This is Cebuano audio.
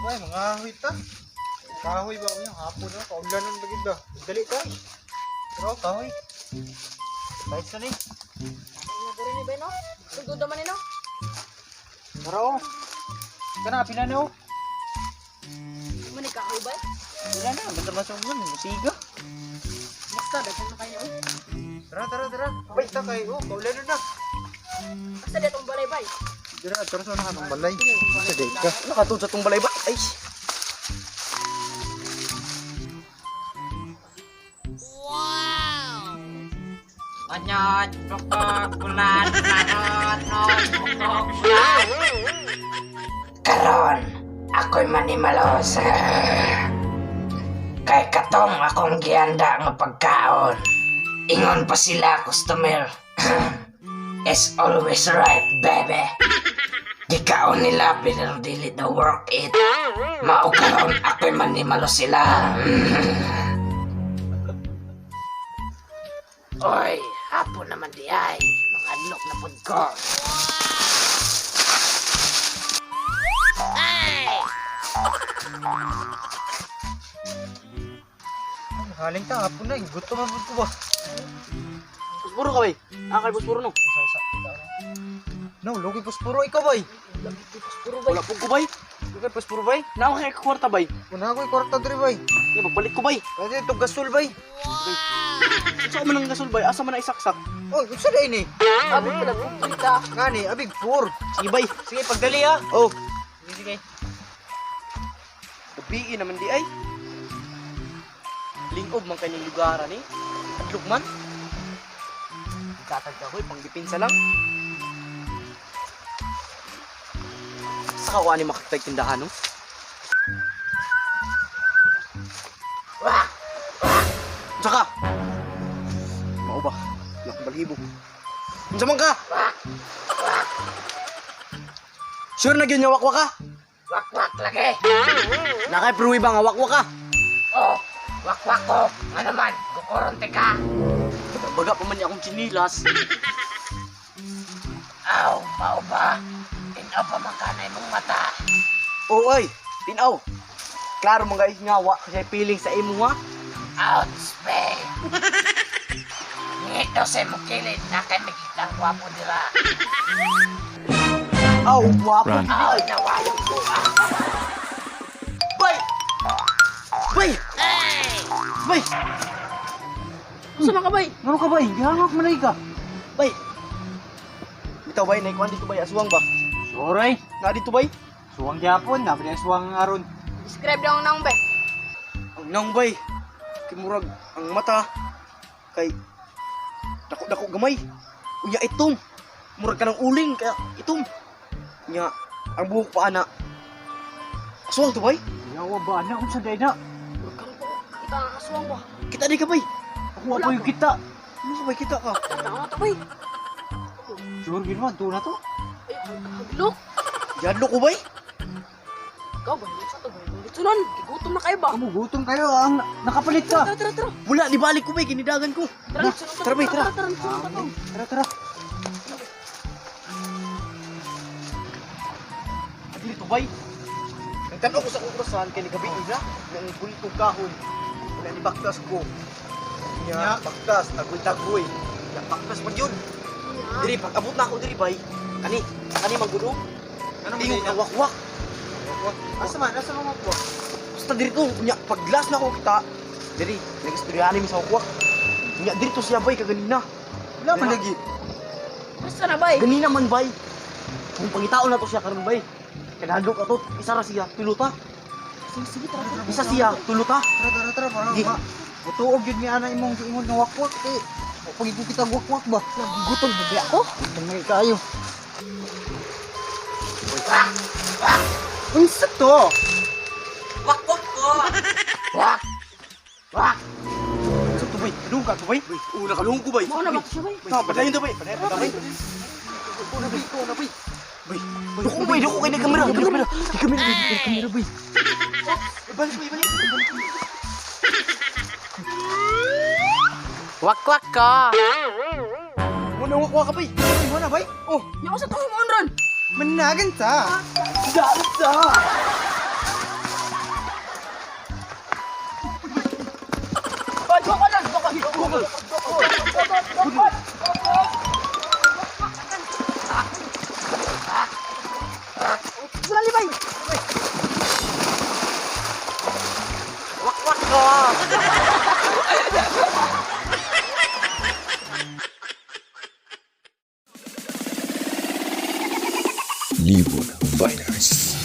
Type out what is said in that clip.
Bay, mga ahoy ta. Kahoy ba yung hapon no? Kaulanan ba gid ba? Dali ka. Eh. Pero kahoy. Kahit sa ni. Naguri ni bay no? Sugod man ni no? Tara oh. Kana pila na oh. Mo ni kahoy bay. Wala na, basta masok man, siga. Basta daghan na kayo. Tara, tara, tara. Bay ta kay oh, kaulanan na. Basta datong balay bay. Dira, tara sa na kanang balay. Sa day ka. Nakatud sa tong balay ba? Ay. Anyot, pokok, bulan, lanot, not, pokok, bulan. Karon, ako'y manimalos. Kay katong akong gihanda nga pagkaon. Ingon pa sila, customer. It's always right, baby. Gikaon nila pero dili na work it. Mao karon ako'y manimalo sila. Oy, hapon naman di ay. Mga adlok na pud ko. Haling ta hapon na, gutom man pud ko ba. Puspuro ka bay. Ah, kay puspuro no. Isa isa. No, logi posporo ikaw bay. Puro bay. Wala pud ko bay. Logi posporo bay. Naa kay kwarta bay. Una ko kwarta diri bay. Nga magpalit ko bay. Kasi itong gasol bay. Unsa man ang gasol bay? Asa man na isaksak? Oh, unsa day ni? Abi pala kita. Ngani, abig pur. Sige bay. Sige, pagdali ha. Oh, Sige, sige. gabi naman di ay. Lingob man kay ning lugar ani. Adlok man. Katag ka koy pangdipinsa lang. Sa kawa ni makatag tindahan no? Wak! Unsa ka? Mao ba? Wala akong balibo. Unsa man ka? Sure na gyud nga wakwak ka? Wakwak lagi. Nakay pruwi ba nga wakwak ka? Oh, wakwak ko. Nga naman, kukuronte ka. Baga pa man niya akong chinilas. Aw, mao ba? Tinaw pa man kanay mong mata. Oo ay, tinaw. Klaro man guys nga wa kasi feeling sa imo ha. Ouch, be. Ngito sa imong kilid na kay makita ang gwapo dira. Aw, wapo. Aw, nawayong ko. Ah. Bay! Bay! Bay! Unsa man ka bay? Ngano ka bay? Gihangak man lagi ka. Bay! Bitaw bay, naikuan dito bay, aswang ba? Sure. Na dito bay? Suwang gyapon, na ba suwang aron. Describe daw ang naong bay. Ang nang bay. Kimurag ang mata kay dako dako gamay. Unya itom. Murag ka ng uling kaya itom. Nya ang buhok pa ana. Aswang to bay? Yawa ba ana unsa day na? Karon ko kita ang aswang ba. Kita di ka bay. Ako pa yung kita. Ano sa bay kita ka? Tama to bay. Sure gid man to na to. Ay, haglok. Yadlo ko bay. Ikaw ba? Sa to bay. Litsunan, gigutom na kayo ba? Amo gutom kayo ang nakapalit ka. Tara, tara, tara. Wala di balik ko bay kinidagan ko. Tara, litsunan to. Tara, bay, tara. Tara, litsunan to. Tara tara. Dili to bay. Nagtan-aw ko sa akong orasan kay nagabi na nang bulto kahoy. Wala ni baktas ko. Nya baktas tagoy-tagoy. Nya baktas man yun. Diri pag abot na ako diri bay. Kani, kani manggulo. Ano man Tingog day na? na wakwak. Asa man? Asa man mo? Basta diri to, nya pag last na ako kita. Diri, nagistoryahan mi sa wakwak. Nya diri to siya bay kaganina. Wala man lagi. Basta na bay. Ganina man bay. Kung pangitaon na to siya karon bay. Kanadlok ato, isa ra siya, tuluta. Sige, sige, tara. tara. Isa siya, tuluta. Tara tara tara para Sige. ma. Mutuog gyud ni ana imong giingon nga wakwak eh. Pag kita wakwak ba? Gutom na ba ako? Gutom na kayo. Unsa to? Wakwak ko. Wak! Wak! Sa to bay, kadung ka to bay. Una kalung ko bay. Mao na ba to siya bay? Ta, padayon to bay. Padayon to bay. Una bay, una bay. Bay, dako bay, dako kay na kamera, kay kamera. Kay kamera, kay kamera bay. Balik bay, balik. Wakwak ko. Muna wakwak ka bay. Mo na bay? Oh, Nya ko sa to mo ron. Managan ta. daot ta. Wak wak ko. Libon Viners.